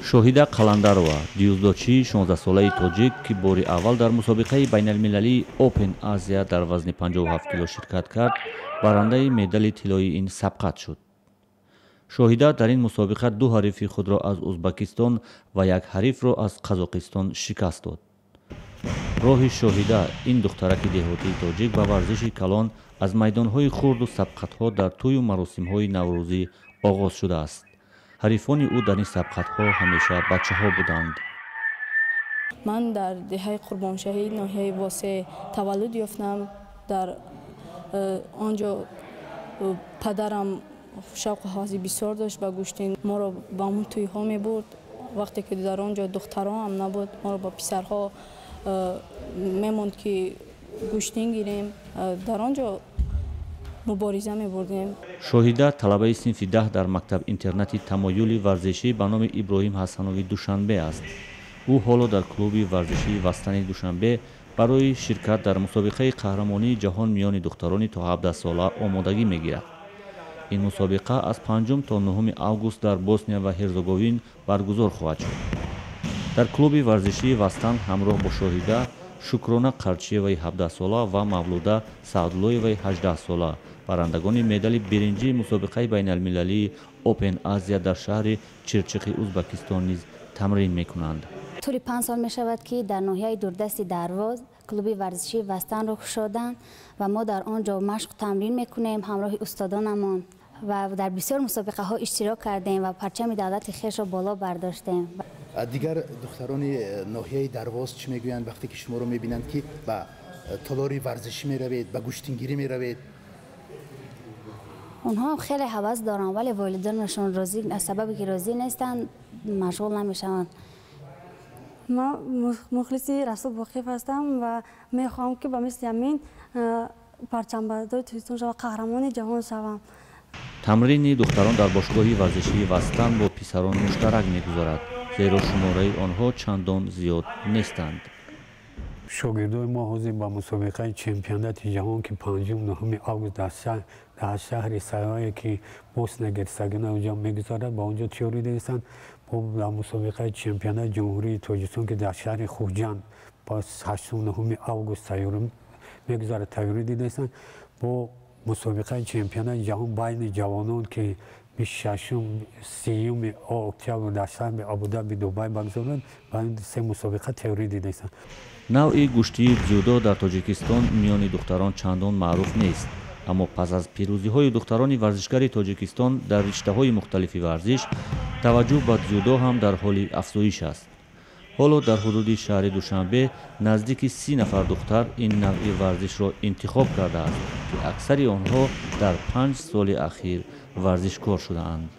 Шоҳида Қаландарова, дзюдочии 16-солаи тоҷик, ки бори аввал дар мусобиқаи байналмилалии Open Азия дар вазни 57 кило ширкат кард, барандаи медали тиллоии ин сабқат шуд. Шоҳида дар ин мусобиқа ду ҳарифи худро аз Узбакистон ва як ҳарифро аз Қазоқистон шикаст дод. Роҳи Шоҳида, ин духтараки деҳотии тоҷик, ба варзиши калон аз майдонҳои хурду сабқатҳо дар тӯю маросимҳои наврӯзӣ оғоз шудааст. Ҳарифони ӯ дар ин сабқатҳо ҳамеша бачаҳо буданд. Ман дар деҳаи Қурбоншаҳӣ, ноҳияи Восе таваллуд ёфтам. Дар он ҷо падарам шавқу ҳаваси бисёр дошт ба гӯштин, моро ба он тӯйҳо мебурд. Вақте ки дар он ҷо духтарҳо ҳам набуд, моро ба писарҳо мемонд, ки гӯштин гирем. Дар он ҷо мубориза мебурдем. Шоҳида талабаи синфи 10 дар мактаб-интернати тамоюли варзишӣ ба номи Иброҳим Ҳасанови Душанбе аст. Ӯ ҳоло дар клуби варзишии Вастани Душанбе барои ширкат дар мусобиқаи қаҳрамонии ҷаҳон миёни духтарони то 17 сола омодагӣ мегирад. Ин мусобиқа аз 5 то 9 август дар Босния ва Ҳерзеговин баргузор хоҳад шуд. Дар клуби варзишии Вастан ҳамроҳ бо Шоҳида Шукрона Қарчиеваи 17-сола ва Мавлуда Саъдуллоеваи 18-сола, барандагони медали биринҷии мусобиқаи байналмилалии Open Азия дар шаҳри Чирчиқи Узбакистон низ тамрин мекунанд. Тӯли 5 сол мешавад, ки дар ноҳияи дурдасти Дарвоз клуби варзишии Вастанро кушоданд ва мо дар он ҷо машқу тамрин мекунем ҳамроҳи устодонамон ва дар бисёр мусобиқаҳо иштирок кардем ва парчами давлати хешро боло бардоштем. Дигар духтарони ноҳияи Дарвоз чӣ мегӯянд, вақте ки шуморо мебинанд, ки ба толори варзишӣ меравед, ба гӯштингирӣ меравед? Онҳо ҳам хеле ҳавас доранд, вале волидонашон розӣ, аз сабабе ки розӣ нестанд, машғул намешаванд. Ман мухлиси Расул Боқиев ҳастам ва мехоҳам, ки ба мисли ҳамин парчамбардори Тоҷикистон шавам, қаҳрамони ҷаҳон шавам. Тамрини духтарон дар бошгоҳи варзишии Вастан бо писарон муштарак мегузарад, зеро шумораи онҳо чандон зиёд нестанд. Шогирдои мо ҳозир ба мусобиқаи чемпионати ҷаҳон, ки 5-9 август дар шаҳри Сараево, ки Босния Герцеговина онҷо мегузарад, ба онҷо тиёрӣ дидастанд. Дар мусобиқаи чемпионати Ҷумҳурии Тоҷикистон, ки дар шаҳри Хуҷанд ба 8-9 август тайёрӣ мегузарад, тайёрӣ дидастанд. Бо мусобиқаи чемпионати ҷаҳон байни ҷавонон, ки 26-ум, 30-юми октябр дар шаҳри Абудаби, Дубай баргузорад, ба ин се мусобиқа тайёрӣ дидастанд. Навъи гӯштии дзюдо дар Тоҷикистон миёни духтарон чандон маъруф нест, аммо пас аз пирӯзиҳои духтарони варзишгари Тоҷикистон дар риштаҳои мухталифи варзиш, таваҷҷӯҳ ба дзюдо ҳам дар ҳоли афзоиш аст. Ҳоло дар ҳудуди шаҳри Душанбе наздики 30 нафар духтар ин навъи варзишро интихоб кардааст, ки аксари онҳо дар 5 соли ахир варзишкор шудаанд.